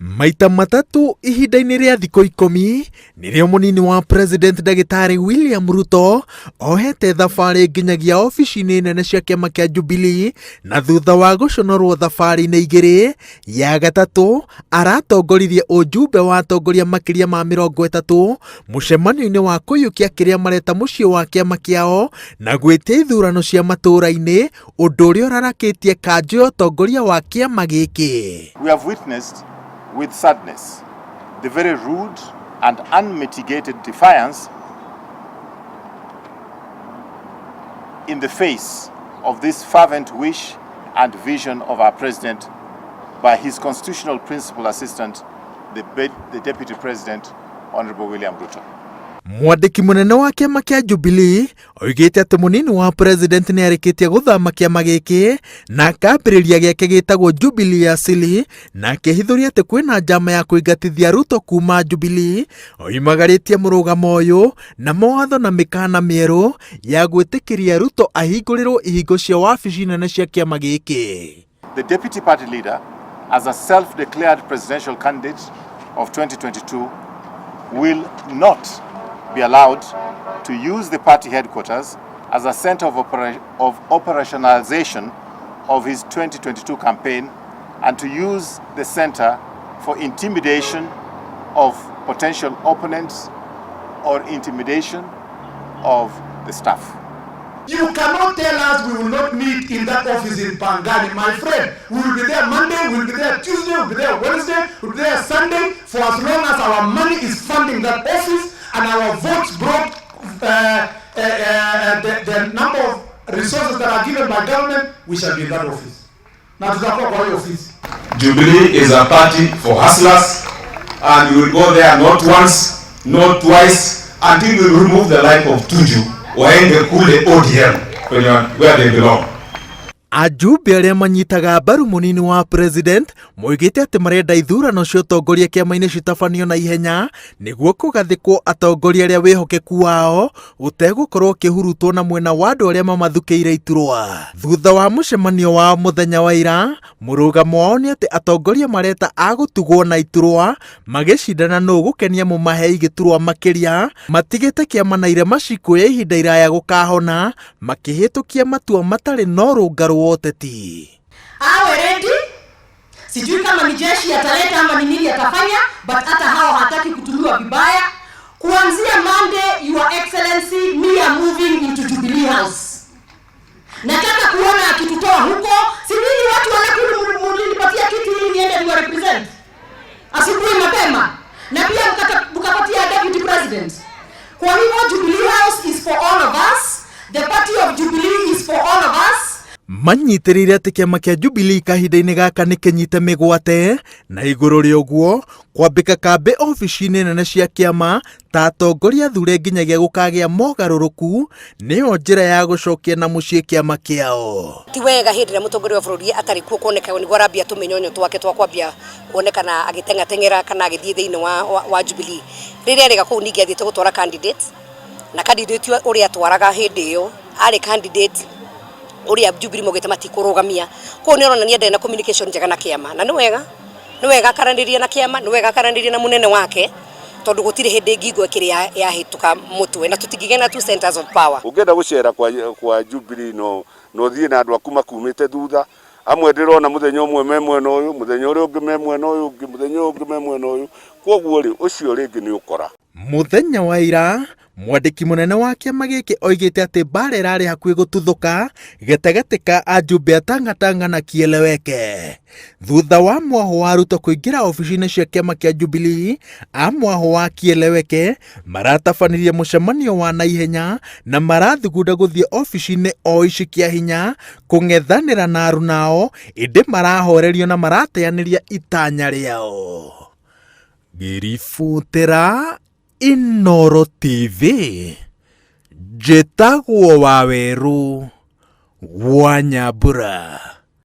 Maita matatũ ihinda-inĩ rĩa thikũ ikũmi nĩrĩo mũnini wa president ndagĩtarĩ William Ruto ohete thabarĩ nginyagia obici-inĩ nene cia kĩama kĩa Jubilee na thutha wa gũconorwo thabarĩ-inĩ igĩrĩ ya gatatũ aratongoririe ũjumbe wa atongoria makĩria ma 30 mũcemanio-inĩ wa kũiyũkia kĩrĩa mareta mũciĩ wa kĩama kĩao na gwĩtia ithurano cia matũũra-inĩ ũndũ ũrĩa ũrarakĩtie kanjũ ya ũtongoria wa kĩama gĩkĩ. We have witnessed with sadness the very rude and unmitigated defiance in the face of this fervent wish and vision of our president by his constitutional principal assistant, the Deputy President, Honorable William Ruto. Mwandĩki mũnene wa kĩama kĩa Jubilee oigĩte atĩ mũnini wa president nĩ arĩkĩtie gũthama kĩama gĩkĩ na akambĩrĩria gĩake gĩtagwo Jubilee Asili na akĩhithũria atĩ kwĩna njama ya kũingatithia Ruto kuma Jubilee oimagarĩtie mũrũgamo ũyũ na mawatho na mĩkana mĩerũ ya gwĩtĩkĩria Ruto ahingũrĩrwo ihingo cia wabici nene cia kĩama gĩkĩ. The deputy party leader, as a self-declared presidential candidate of 2022, will not be allowed to use the party headquarters as a center of operationalization of his 2022 campaign and to use the center for intimidation of potential opponents or intimidation of the staff. You cannot tell us we will not meet in that office in Pangani, my friend. We will be there Monday, we will be there Tuesday, we will be there Wednesday, we will be there Sunday, for as long as our money is funding that office and our votes brought the number of resources that are given by government, we shall be in that office. Na tutakuwa kwa hiyo ofisi. Jubilee is a party for hustlers, and we will go there not once, not twice, until we remove the life of Tuju waende kule ODM kwenye where they belong. Ajumbe arĩa manyitaga mbaru mũnini wa president moigĩte atĩ marenda ithurano cia ũtongoria kĩama-inĩ citabanio na ihenya nĩguo kũgathĩkwo atongoria arĩa wĩhokeku wao ũtegũkorwo ũkĩhurutwo na mwena wa andũ arĩa mamathukĩire iturwa. Thutha wa mũcemanio wao mũthenya wa ira, mũrũgamo wao nĩ atĩ atongoria mareta a gũtugwo na iturwa magĩcindana nũ gũkenia mũmahei gĩturwa makĩria matigĩte kĩama na irema cikuoya ihinda iraya gũkahona makĩhĩtũkia matua matarĩ na ũrũngarũ wa ũteti. Awe ready, sijui kama ni jeshi ataleta ama ni nini atafanya, but hata hao hataki kutumiwa vibaya. Kuanzia Monday, Your Excellency, me are moving into Jubilee House. Nataka kuona akitutoa huko. Si nyinyi watu wa Nakuru mlinipatia kiti ili niende niwa represent asubuhi mapema, na pia mkapatia deputy president. Kwa hivyo Jubilee House is for all of us. The party of Jubilee is for all of us. Manyitĩrĩire atĩ kĩama kĩa Jubilee kahinda-inĩ gaka nĩ kĩnyite mĩgwate na igũrũ rĩa ũguo kwambĩka kambĩ obici-inĩ nene cia kĩama ta atongoria thure nginyagia gũkagĩa mogarũrũku nĩyo njĩra ya gũcokia na mũciĩ kĩama kĩao. Ti wega hĩndĩ ĩrĩa mũtongoria wa bũrũri atarĩ kuo kuoneka nĩguo arambia tũmĩnyonyo twake twa kwambia kuonekana agĩteng'ateng'era kana agĩthiĩ thĩinĩ wa Jubilee. Rĩrĩa arĩga kũu ningĩ athiĩte gũtwara candidate, na candidate ũrĩa atwaraga hĩndĩ ĩyo arĩ candidate ũrĩa Jubilee maugĩte matikũrũgamia. Koguo nĩ oronania ndarĩ na communication njega na kĩama, na nĩ wega akaranĩria na kĩama, nĩ wega akaranĩria na mũnene wake, tondũ gũtirĩ hĩndĩ ngingo ĩkĩrĩ yahĩtũka mũtwe, na tũtingĩgĩa na two centers of power. Ũngĩenda gũcera kwa Jubilee no thiĩ na andũ aku makumĩte thutha amwe ndĩrona mũthenya ũmwe me mwena ũyũ, mũthenya ũrĩa ũngĩ me mwena ũyũ ũngĩ, mũthenya ũyũ ũngĩ me mwena ũyũ, koguo rĩ ũcio rĩngĩ nĩ ũkora. Mũthenya wa ira mwandĩki mũnene wa kĩama gĩkĩ oigĩte atĩ mbara ĩrarĩ hakuhĩ gũtuthũka gatagatĩ ka ajumbe a Tangatanga na Kieleweke thutha wa mwahũ wa Ruto kũingĩra obici-inĩ cia kĩama kĩa Jubilee. A mwahũ wa Kieleweke maratabanirie mũcemanio wa naihenya na marathugunda gũthiĩ obici-inĩ o ici kĩa hinya kũng'ethanĩra na arunao, ĩndĩ marahorerio na marateanĩria itanya rĩao. Ngĩributĩra Inooro TV, njĩtagwo Wawerũ wa Nyambura.